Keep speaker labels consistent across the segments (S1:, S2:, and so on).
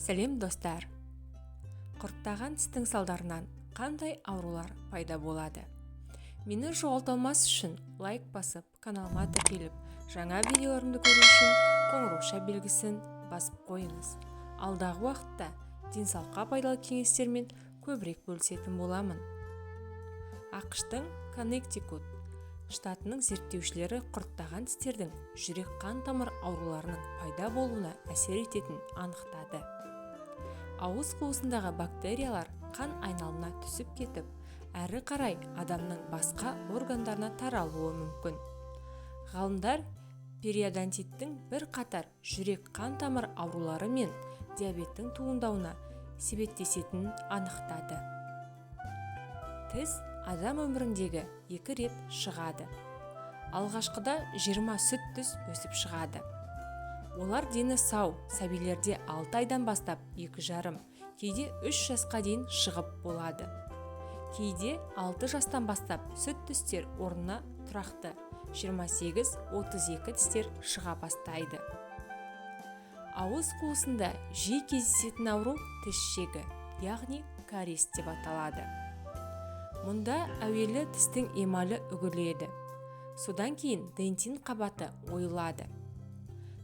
S1: Сәлем, достар! Құрттаған тістің салдарынан қандай аурулар пайда болады? Мені жоғалта алмас үшін лайк басып, каналыма тіркеліп, жаңа видеоларымды көру үшін қоңырауша белгісін басып қойыңыз. Алдағы уақытта денсаулыққа пайдалы кеңестермен көбірек бөлісетін боламын. АҚШ-тың Коннектикут штатының зерттеушілері құрттаған тістердің жүрек-қан тамыр ауруларының пайда болуына әсер ететінін анықтады. Ауыз қуысындағы бактериялар қан айналымына түсіп кетіп, әрі қарай адамның басқа органдарына таралуы мүмкін. Ғалымдар периодонтиттің бірқатар жүрек-қан тамыр аурулары мен диабеттің туындауына себептесетінін анықтады. Тіс адам өміріндегі екі рет шығады. Алғашқыда 20 сүт тіс өсіп шығады. Олар дені сау сәбилерде 6 айдан бастап 2,5, кейде 3 жасқа дейін шығып болады. Кейде 6 жастан бастап сүт тістер орнына тұрақты 28-32 тістер шыға бастайды. Ауыз қуысында жиі кездесетін ауру тіс жегі, яғни кариес деп аталады. Мұнда әуелі тістің эмалі үгіледі. Содан кейін дентин қабаты ойылады.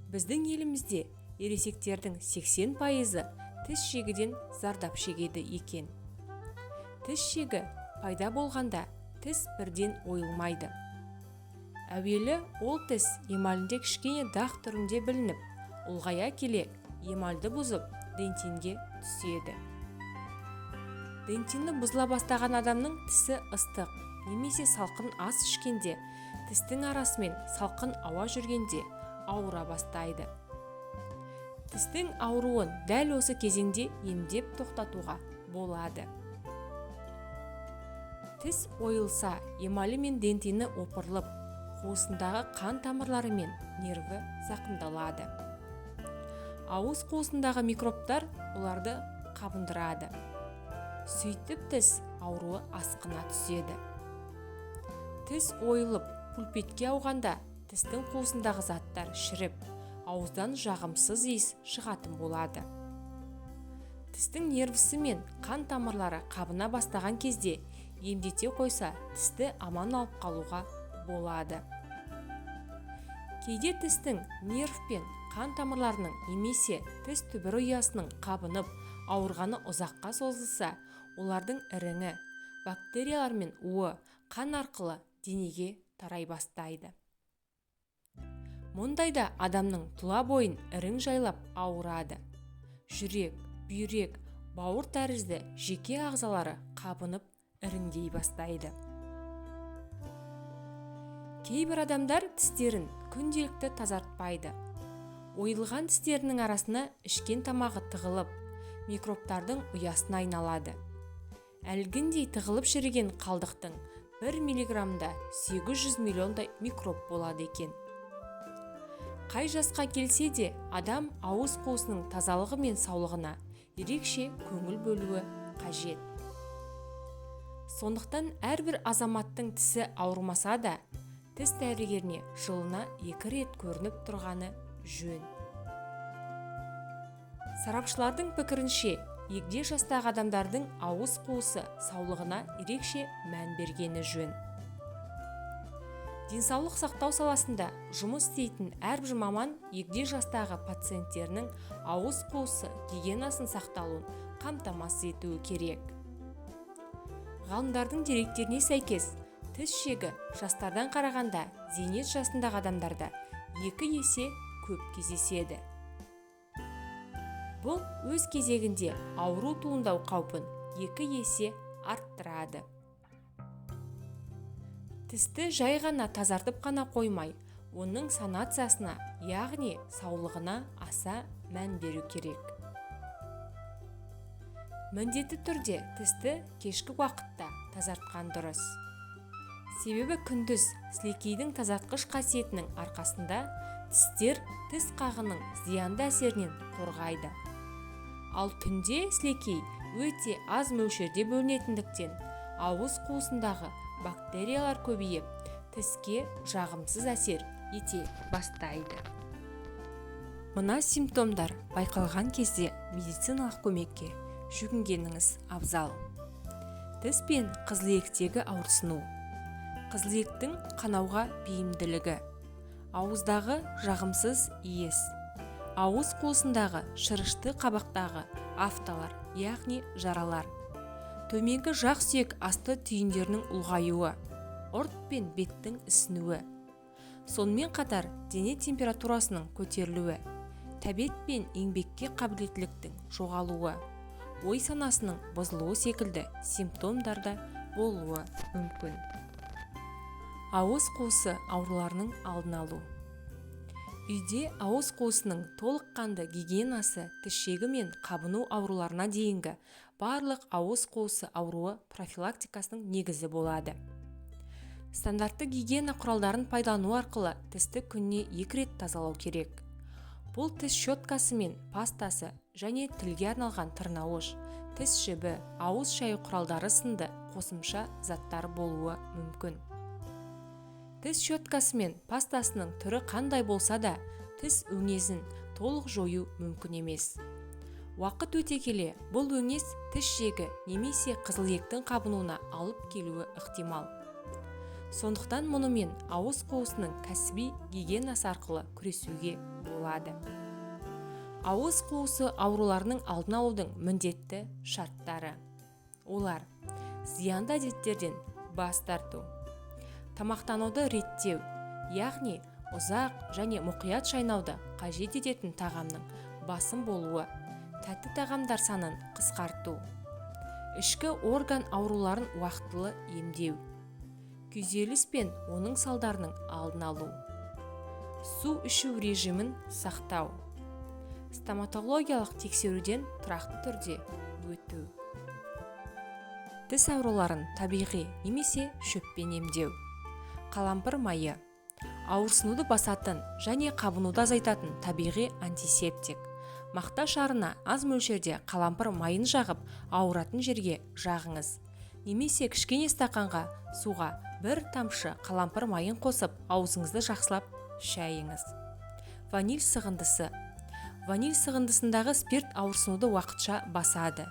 S1: Біздің елімізде ересектердің 80%-ы тіс жегіден зардап шегеді екен. Тіс жегі пайда болғанда тіс бірден ойылмайды. Әуелі ол тіс эмалінде кішкене дақ түрінде білініп, ұлғая келе эмальді бұзып, дентинге түседі. Дентині бұзыла бастаған адамның тісі ыстық немесе салқын ас ішкенде, тістің арасымен салқын ауа жүргенде ауыра бастайды. Тістің ауруын дәл осы кезеңде емдеп тоқтатуға болады. Тіс ойылса, эмалі мен дентині опырылып, қуысындағы қан тамырлары мен нерві зақымдалады. Ауыз қуысындағы микробтар оларды қабындырады. Сөйтіп, тіс ауруы асқына түседі. Тіс ойылып, пульпитке ауғанда, тістің қуысындағы заттар шіріп, ауыздан жағымсыз иіс шығатын болады. Тістің нервісі мен қан тамырлары қабына бастаған кезде емдете қойса, тісті аман алып қалуға болады. Кейде тістің нерв пен қан тамырларының немесе тіс түбірі ұясының қабынып, ауырғаны ұзаққа созылса, олардың іріңі, бактериялар мен уы қан арқылы денеге тарай бастайды. Мұндайда адамның тұла бойын ірің жайлап ауырады. Жүрек, бүйрек, бауыр тәрізді жеке ағзалары қабынып, іріңдей бастайды. Кейбір адамдар тістерін күнделікті тазартпайды. Ойылған тістерінің арасына ішкен тамағы тығылып, микробтардың ұясына айналады. Әлгіндей тығылып шіріген қалдықтың 1 миллиграммда 800 миллиондай микроб болады екен. Қай жасқа келсе де, адам ауыз қуысының тазалығы мен саулығына ерекше көңіл бөлуі қажет. Сондықтан әрбір азаматтың тісі ауырмаса да, тіс дәрігеріне жылына екі рет көрініп тұрғаны жөн. Сарапшылардың пікірінше, егде жастағы адамдардың ауыз қуысы саулығына ерекше мән бергені жөн. Денсаулық сақтау саласында жұмыс істейтін әрбір маман егде жастағы пациенттерінің ауыз қуысы гигиенасын сақталуын қамтамасыз етуі керек. Ғалымдардың деректеріне сәйкес, тіс жегі жастардан қарағанда зейнет жасындағы адамдарда екі есе көп кездеседі. Бұл өз кезегінде ауру туындау қаупін екі есе арттырады. Тісті жай ғана тазартып қана қоймай, оның санациясына, яғни саулығына аса мән беру керек. Міндетті түрде тісті кешкі уақытта тазартқан дұрыс. Себебі күндіз сілекейдің тазартқыш қасиетінің арқасында тістер тіс қағының зиянды әсерінен қорғайды. Ал түнде сілекей өте аз мөлшерде бөлінетіндіктен, ауыз қуысындағы бактериялар көбейіп, тіске жағымсыз әсер ете бастайды. Мына симптомдар байқалған кезде медициналық көмекке жүгінгеніңіз абзал. Тіс пен қызылиектегі ауырсыну, қызылиектің қанауға бейімділігі, ауыздағы жағымсыз иіс, ауыз қуысындағы шырышты қабықтағы афталар, яғни жаралар, төменгі жақ сүйек асты түйіндерінің ұлғаюы, ұрт пен беттің ісінуі, сонымен қатар дене температурасының көтерілуі, тәбет пен еңбекке қабілеттіліктің жоғалуы, ой санасының бұзылуы секілді симптомдар да болуы мүмкін. Ауыз қуысы ауруларының алдын алу. Үйде ауыз қуысының толыққанды гигиенасы тіс жегі мен қабыну ауруларына дейінгі барлық ауыз қуысы ауруы профилактикасының негізі болады. Стандартты гигиена құралдарын пайдалану арқылы тісті күніне 2 рет тазалау керек. Бұл тіс щеткасы мен пастасы және тілге арналған тырнауыш, тіс жібі, ауыз шаю құралдары сынды қосымша заттар болуы мүмкін. Тіс щеткасы мен пастасының түрі қандай болса да, тіс өңезін толық жою мүмкін емес. Уақыт өте келе бұл өңес тіс жегі немесе қызылиектің қабынуына алып келуі ықтимал. Сондықтан мұнымен ауыз қуысының кәсіби гигиенасы арқылы күресуге болады. Ауыз қуысы ауруларының алдын алудың міндетті шарттары. Олар: зиянды әдеттерден бас тарту, тамақтануды реттеу, яғни ұзақ және мұқият шайнауды қажет ететін тағамның басым болуы, тәтті тағамдар санын қысқарту, ішкі орган ауруларын уақтылы емдеу, күйзеліс пен оның салдарының алдын алу, су ішу режимін сақтау, стоматологиялық тексеруден тұрақты түрде өту, тіс ауруларын табиғи немесе шөппен емдеу, қалампыр майы, ауырсынуды басатын және қабынуды азайтатын табиғи антисептик. Мақта шарына аз мөлшерде қалампыр майын жағып, ауыратын жерге жағыңыз. Немесе кішкене стақанға суға бір тамшы қалампыр майын қосып, аузыңызды жақсылап шайыңыз. Ваниль сығындысы. Ваниль сығындысындағы спирт ауырсынуды уақытша басады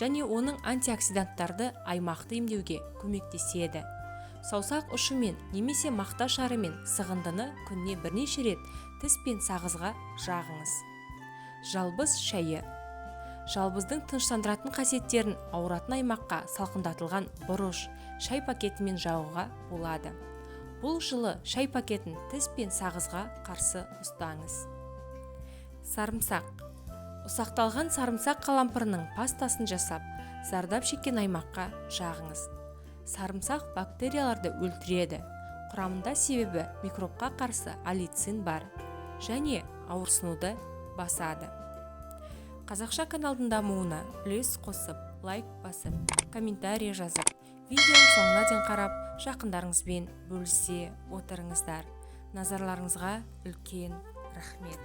S1: және оның антиоксиданттарды аймақты емдеуге көмектеседі. Саусақ ұшымен немесе мақта шарымен сығындыны күніне бірнеше рет тіс пен сағызға жағыңыз. Жалбыз шайы. Жалбыздың тыныштандыратын қасиеттерін ауыратын аймаққа салқындатылған бұрыш шай пакетімен жағуға болады. Бұл жылы шай пакетін тіс пен сағызға қарсы ұстаңыз. Сарымсақ. Ұсақталған сарымсақ қалампырының пастасын жасап, зардап шеккен аймаққа жағыңыз. Сарымсақ бактерияларды өлтіреді. Құрамында себебі микробқа қарсы аллицин бар және ауырсынуды басады. Қазақша каналдың дамуына үлес қосып, лайк басып, комментарий жазып, видеоның соңына дейін қарап, жақындарыңызбен бөлісе отырыңыздар. Назарларыңызға үлкен рахмет.